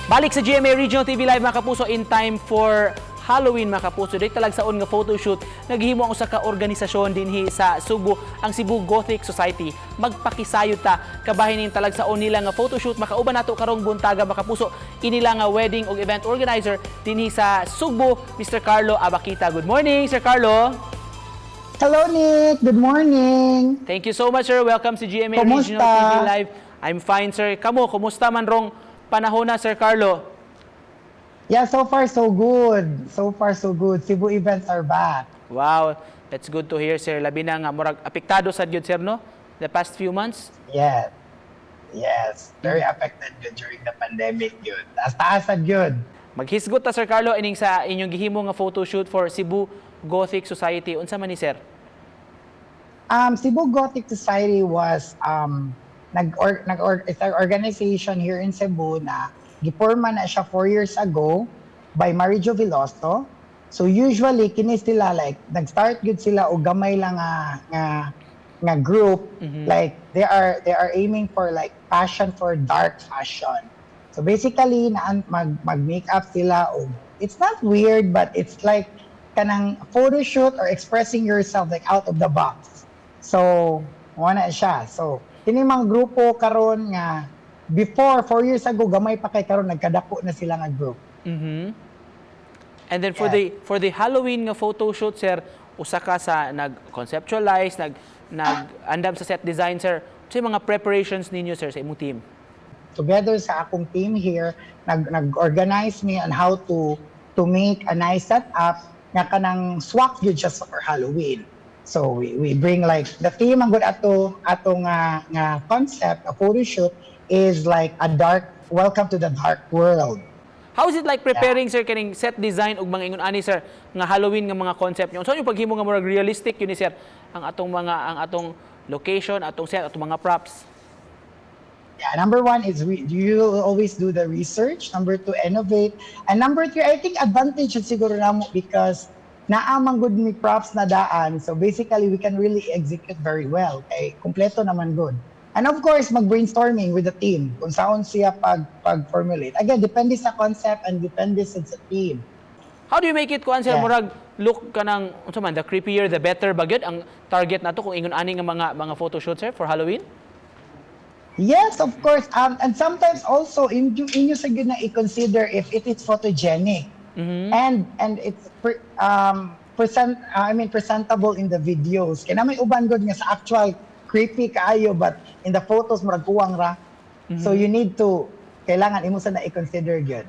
Balik sa GMA Regional TV Live, mga kapuso, in time for Halloween, mga kapuso. Dahil talagsaon nga photoshoot, naghimo ang usa ka organisasyon dinhi sa Sugbo, ang Cebu Gothic Society. Magpakisayod ta kabahin ning talagsaon nila nga photoshoot. Makauban nato karong buntaga, mga kapuso, inila nga wedding ug event organizer dinhi sa Sugbo, Mr. Carlo Abakita. Good morning, Sir Carlo. Hello, Nick. Good morning. Thank you so much, sir. Welcome sa GMA Kumusta? Regional TV Live. I'm fine, sir. Kamo, kumusta man rong panahon na, Sir Carlo? Yeah, so far so good. So far so good. Cebu events are back. Wow, that's good to hear, sir. Labi na nga murag apektado sad gyud, sir, no? The past few months. Yes. Very affected gyud during the pandemic gyud. Taas-taas gyud. Maghisgot ta, Sir Carlo, ining sa inyong gihimo nga photo shoot for Cebu Gothic Society. Unsa man ni, sir? Cebu Gothic Society was nag or, nag or, it's an organization here in Cebu na giporma na siya 4 years ago by Marijo Veloso. So usually kini sila, like, nag-start gyud sila og gamay lang nga group, like they are aiming for, like, passion for dark fashion. So basically na mag makeup sila og it's not weird, but it's like kanang photo shoot or expressing yourself, like, out of the box. So wala siya. So kini mga grupo karon nga before 4 years ago gamay pa kay karon nagkadako na sila nga group. And then for the Halloween nga photo shoot, sir, usa ka sa nag-conceptualize, nag andam sa set design, sir. Unsa yung mga preparations ninyo, sir, sa imong team? Together sa akong team here, nag-organize me on how to make a nice setup nga kanang swak gyud siya for Halloween. So we bring, like, the theme ang good ato nga concept, a photo shoot is like a dark welcome to the dark world. How is it like preparing, sir, kining set design ug mga ingon ani, sir, nga Halloween nga mga concept nyo? Unsa yung paghimo nga murag realistic gyud ni, sir, ang atong location, atong set, atong mga props? Yeah, number one is you always do the research. Number two, innovate. And number three, I think advantage jud siguro namo because naa man gud mi props na daan. So basically, we can really execute very well. Okay, kompleto naman gud. And of course, mag-brainstorming with the team kung saan siya pag-formulate. Again, depende sa concept and depende sa team. How do you make it kuan, sir, murag look kanang unsa man, the creepier the better ba gyud ang target nato kung ingon ani nga mga photo shoot, sir, for Halloween? Yes, of course. And sometimes also inyo sa gyud na i-consider if it is photogenic and it's present, I mean, presentable in the videos. Kaya na may uban gud nga sa actual creepy kaayo, but in the photos murag kuwang ra. So you need to kailangan imo sa na i-consider gyud.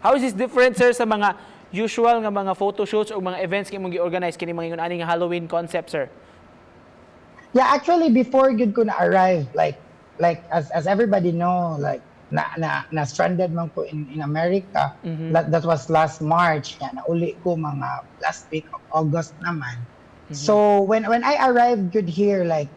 How is this different, sir, sa mga usual nga mga photo shoots o mga events kay imong gi-organize, kini mga ingon ani nga Halloween concept, sir? Yeah, actually before gyud ko na arrive, like as everybody know, like na stranded man ko in America. That was last March. Yeah, nauli ko mga last week of August naman. So when I arrived gyud here, like,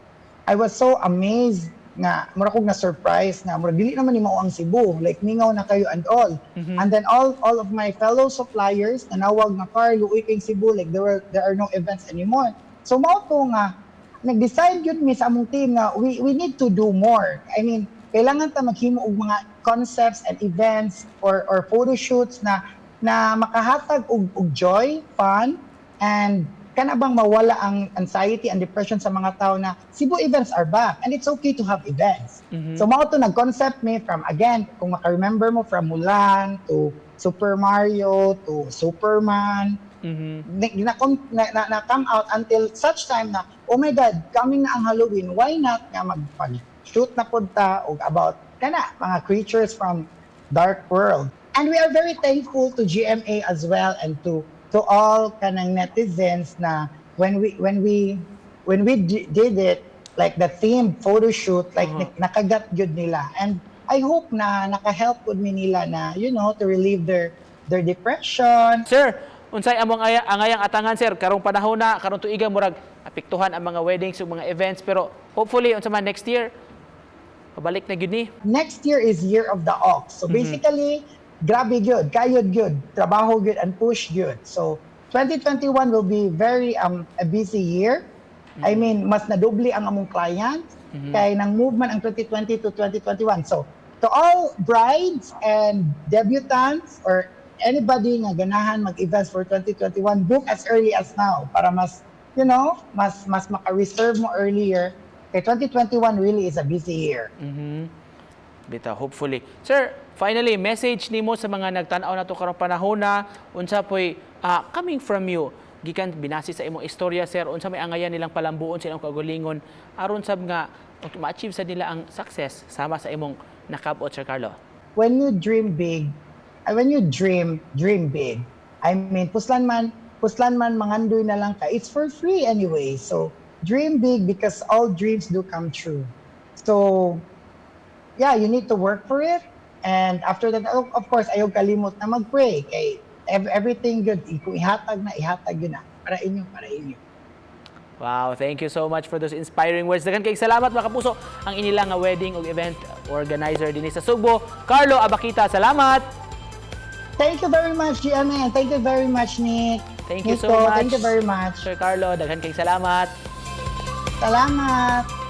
I was so amazed nga mura kog na surprise nga mura dili naman ni mao ang Cebu, like, mingaw na kayo and all. And then all of my fellow suppliers nanawag nga, "Carl, luoy kay Cebu, like, there are no events anymore." So mao to nga nag-decide gyud mi sa among team nga we need to do more. I mean, kailangan ta maghimo og mga concepts and events or photo shoots na makahatag og joy, fun, and kana bang mawala ang anxiety and depression sa mga tao na Cebu events are back and it's okay to have events. So mao to nag-concept mi from, again, kung maka-remember mo, from Mulan to Super Mario to Superman, na come out until such time na, oh my God, coming na ang Halloween, why not nga mag shoot na pud ta og about kana mga creatures from dark world? And we are very thankful to GMA as well and to all kanang netizens na when we did it, like the theme photo shoot, like, nakagat gyud nila, and I hope na naka-help pud mi nila na to relieve their depression. Sir, unsay among angayang atangan, sir, karong panahon na karong tuiga murag apektuhan ang mga weddings ug mga events, pero hopefully unsa man next year pabalik na gyud ni? Next year is Year of the Ox. So basically, grabe gyud, kayod gyud, trabaho gyud and push gyud. So 2021 will be very a busy year. I mean, mas nadubli ang among client kay nang movement ang 2020 to 2021. So To all brides and debutantes or anybody nga ganahan mag-events for 2021, book as early as now para mas you know, mas mas maka-reserve mo earlier. Kay 2021 really is a busy year. Bitaw, hopefully. Sir, finally, message nimo sa mga nagtan-aw nato karong panahona, unsa po'y coming from you, gikan binasi sa imong istorya, sir, unsa may angayan nilang palambuon sa ilang kaugalingon aron sab nga ma-achieve sa nila ang success sama sa imong nakabot, Sir Carlo? When you dream big, when you dream, dream big. I mean, puslan man mangandoy na lang ka. It's for free anyway. So, dream big because all dreams do come true. So, yeah, you need to work for it. And after that, oh, of course, ayaw kalimot na mag-pray. Kay everything good, kung ihatag na, ihatag yun na. Para inyo, para inyo. Wow, thank you so much for those inspiring words. Daghan kay salamat, mga kapuso, ang inilang nga wedding ug event organizer dinhi sa Sugbo, Carlo Abakita. Salamat. Thank you very much, GMA. And thank you very much, Nick. Thank you so Nico, much. thank you very much. Sir Carlo, daghan kay salamat. Salamat.